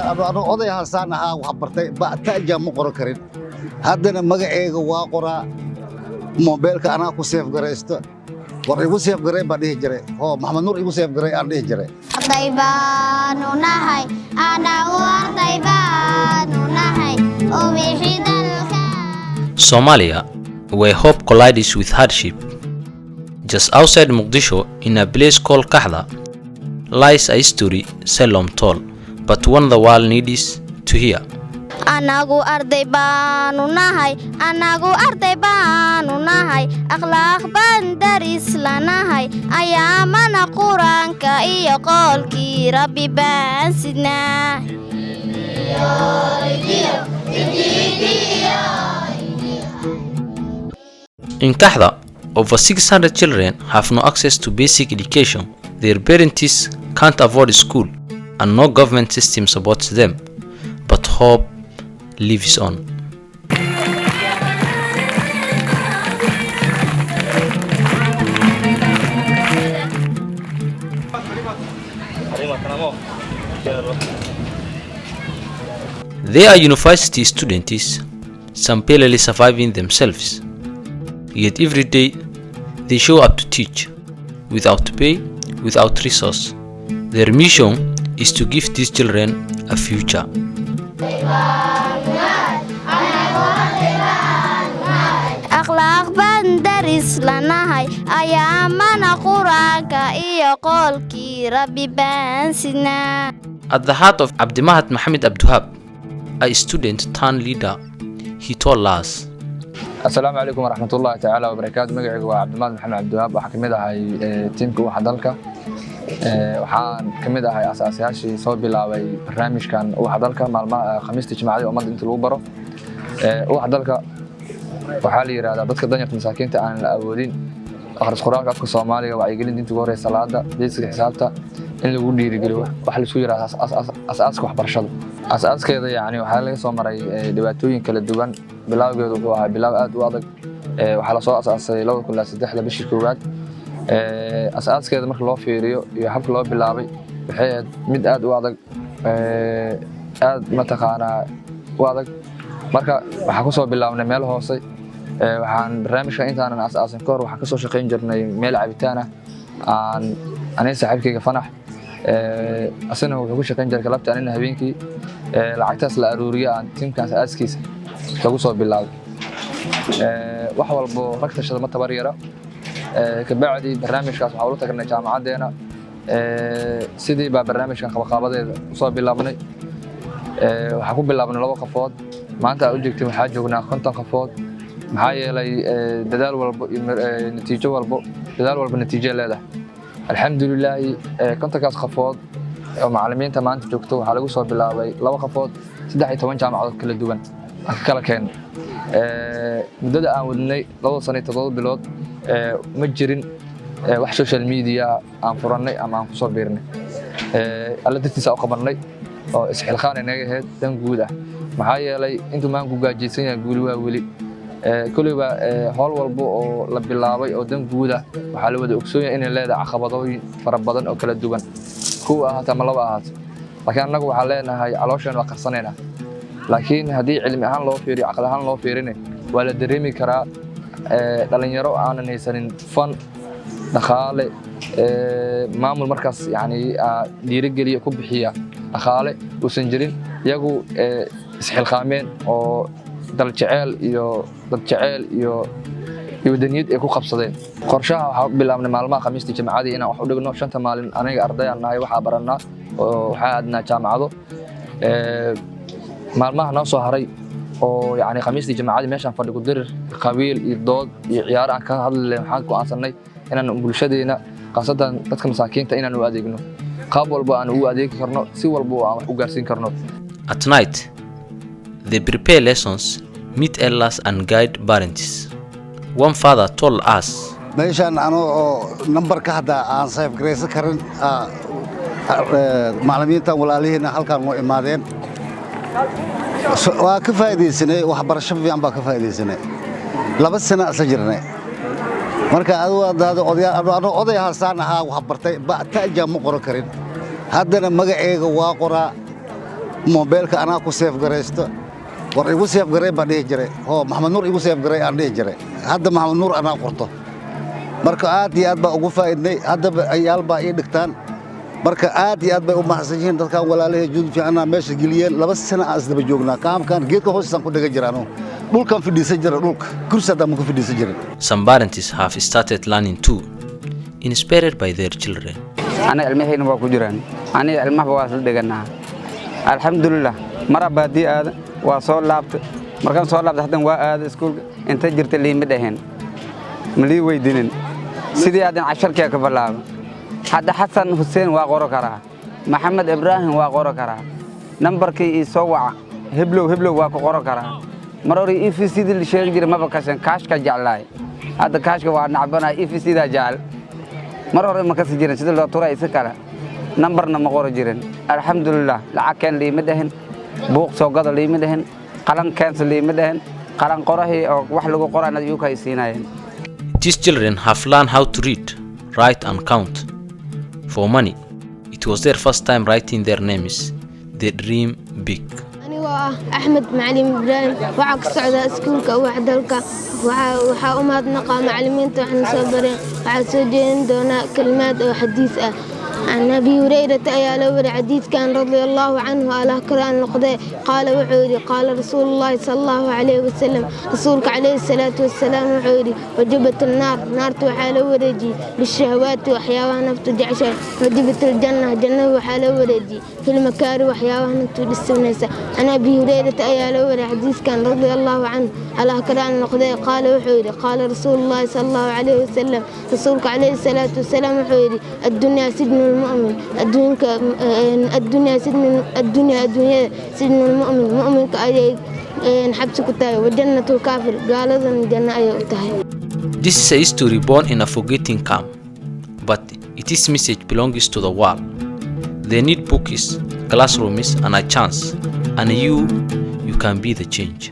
Anoo oday halsaan ahaa wax bartay, ba'taja ma qoran karin. Haddana magaceyga waa qoraa, mobeelka anaa ku save garaysto. War igu save garay baan dhihi jiray, oo Maxamed Nuur igu save garay aan dhihi jiray. Arday baanu nahay anagu, arday baanu nahay, ubixi dalka. Somalia, where hope collides with hardship. Just outside Mogadishu, in a place called Kahda, lies a story seldom told, but one the world needs to hear. Anagu arday baanu nahay, anagu arday baanu nahay, akhlaaq baan daris lanahay, ayaamana Qur-aanka iyo qoolkii Rabbi baan sidnaa. In Kahda, over 600 children have no access to basic education. Their parents can't afford school, and no government system supports them. But hope lives on. They are university students, some barely surviving themselves. Yet every day they show up to teach, without pay, without resource. Their mission is to give these children a future. Akhlaaq baan daris lanahay, ayaamana Qur-aanka iyo qoolkii Rabbi baan sidnaa. At the heart of Abdimahad Mohamed Abduhab, a student turned leader, he told us. Asalaamu calaykum waraxmatullaahi tacaala wabarakaatu. Magacaygu waa Cabdimaad Maxamed Cabdiwahaab. Waxaan kamid ahay tiimka Ubaxa Dalka. Waxaan kamid ahay asaasayaashii soo bilaabay barnaamijkan Ubaxa Dalka, maalmaha Khamiista, Jimcadii ummadda inta lagu baro. Ubaxa Dalka waxaa la yidhahdaa dadka danyarta, masaakiinta aan la awoodin akhris qoraalka afka Soomaaliga, wacyigelin diinta ugu horeysa, salaada, basic xisaabta in lagu dhiirigeliyo, waxa la isku yidhahdaa asaaska waxbarashada. Asaaskeeda yacni waxaa laga soo maray dhibaatooyin kala duwan. Bilowgeedu wuxuu ahaa bilow aad u adag. Waxaa lasoo asaasay 2003-da bishii koowaad. Asaaskeeda marka loo fiiriyo iyo habka loo bilaabay, waxay ahayd mid aad u adag, aad mataqaanaa u adag. Marka waxaan kusoo bilaabnay meel hoose. Waxaan barnaamijka intaanan asaasin kahor waxaan kasoo shaqayn jirnay meel cabitaan ah, aan aniga saaxiibkayga Fanax. Asagana wuxuu ku shaqayn jiray galabta, anina habeenkii. Lacagtaas la aruuriyo aan tiimkaas aaskiisa lagu soo bilaabay. Wax walbo rag tashada ma tabar yara. Kabacdi barnaamijkaas waxaa ula tagnay jaamacaddeena. Sidii baa barnaamijkan qabaqaabadeeda usoo bilaabnay. Waxaan ku bilaabnay laba qofood. Maanta aad u joogtiin waxaa joognaa 50 qofood. Maxaa yeelay dadaal walbo iyo natiijo walbo, dadaal walba natiijo leedahay. Alxamdulilaahi, 50-kaas qofood oo macallimiinta maanta joogto waxaa lagu soo bilaabay laba qofood, 13 jaamacadood kala duwan aan ka kala keennay. Muddada aan wadnay, 2 sano iyo 7 bilood, ma jirin wax social media aan furannay ama aan kusoo biirnay. Alla dartiisa u qabannay oo isxilqaan inaga ahayd, dan guud ah. Maxaa yeelay intuu maanku gaajaysan yahay guuli waa weli. Koleyba howl walba oo la bilaabay oo dan guud ah waxaa la wada ogsoon yahay inay leedahay caqabadooyin fara badan oo kala duwan, kuwa ahaato ama laba ahaato. Laakiin annagu waxaan leenahay caloosheen waa qarsanaynaa. Laakiin haddii cilmi ahaan loo fiiriyo, caqli ahaan loo fiirine, waa la dareemi karaa dhalinyaro aanan haysanin fan dhaqaale, maamul markaas yani dhiirigeliya, ku bixiya dhaqaale uusan jirin, iyagu isxilqaameen oo dal jeceel iyo dad jeceel iyo wadaniyad ay ku qabsadeen. Qorshaha waxaa bilaabnay maalmaha Khamiistii, Jimcadii inaan wax u dhigno. Shanta maalin aniga ardayaan nahay, waxaa barannaa oo waxaa aadnaa jaamacado. Maalmaha noo soo haray oo yani Khamiistii, Jimcadii, meeshaan fadhi ku dirir, qabiil iyo dood iyo ciyaaro aan ka hadli lahayn, waxaan go'aansanay inaan bulshadeena, khaasatan dadka masaakiinta, inaan u adeegno qaab walba aan ugu adeegi karno, si walba oo aan wax u gaarsiin karno. At night, they prepare lessons, meet elders, and guide parents. One father told us. Meeshaan anoo oo nambarka hadda aan save garaysan karin, macallimiintan walaalihiina halkaan noo imaadeen. Waa ka faa'iidaysanay, waxbarasho fiican baa ka faa'iidaysanay. 2 sano isla jirnay. Marka adigu hadda odayaal, anoo oday halsaan ahaa wax bartay, ba'taja ma qoran karin. Haddana magaceyga waa qoraa. Mobeelka anaa ku save garaysto. War igu save garay baan dhihi jiray. Hoo, Maxamed Nuur igu save garay aan dhihi jiray. Hadda Maxamed Nuur anaa qorto. Marka aad iyo aad baa ugu faa'iidnay. Haddaba ayaal baa ii dhigtaan. Marka aad iyo aad bay u mahadsan yihiin dadkan walaalahey. Juhud fiicanaa meesha geliyeen. 2 sano aan isdaba joognaa kaamkan. Geedka hoostiisaan ku dhigan jira anugu. Dhulkan fadhiisan jira, dhulka kursi haddaan ma ku fadhiisan jirin. Some parents have started learning too, inspired by their children. Aniga ilmahayna waa ku jiraan. Aniga ilmahaba waa isla dhiganaa, alxamdulilah. Mara baadii aada waa soo laabtay. Markaan soo laabtay, haddan waa aada iskuulka. Inta jirta liima dhaheen, ma lii weydinin. Sidii haddan casharkiia ka bilaaba. Hadda Xasan Xuseen waa qoro karaa, Maxamed Ibraahim waa qoro karaa, nambarkii ii soo waca, heblow heblow waa ku qoro karaa. Mar hore EVC-dii la sheegi jiray maba kashan. Kaashka jeclaay, hadda kaashka waa nacbanaa, EVC-daa jecel. Mar hore ma kasi jirin sida loo turay si kale, nambarna ma qori jirin. Alxamdulilah, lacag keen liima dhahin, buuq soo gado liima dhahin, qalan keensa liima dhahin. Qalan qorahii oo wax lagu qorana yuuka ay siinaayeen. These children have learned how to read, write, and count. For many, it was their first time writing their names. They dream big. Anigoo ah Axmed Macalin Ibraahim, waxaa ka socda iskuulka Ubax Dalka. Waxaa u mahadnaqaa macalimiinta waxna soo bareen. Waxaa soo jeedin doonaa kalimaad oo xadiis ah. Can Abi Hurayrata ayaa la wari xadiidkan, radia allaahu canhu, Allah ka noqdee, qaala wuxuu yidhi: qaala rasuulullaahi sala allahu calayhi wasalam, rasuulka calayhi salaatu wasalaam wuxuu yidhi: wajabat annaar, naarta waxaa la wareejiyey, bishahawaati, waxyaabaha naftu jeceshahay. Wajabat aljanna, jannada waxaa la wareejiyey, filmakaari, waxyaabaha naftu dhisanaysa. Can Abi Hurayrata ayaa la wari xadiidkan, radia allaahu canhu, Allah ka noqdee, qaala wuxuu yidhi: qaala rasuulullaahi sala allahu calayhi wasalam, rasuulka calayhi salaatu wasalaam wuxuu yidhi: addunyaa sijnu lmu'min, adduunka, addunyaa sijnu, addunyaa, adduunyada, sijnu lmu'min, mu'minka ayay xabsi ku tahay, wajannatu lkaafir, gaaladana janno ayay u tahay. This is a story born in a forgetting camp, but its message belongs to the world. They need books, classrooms, and a chance, and you can be the change.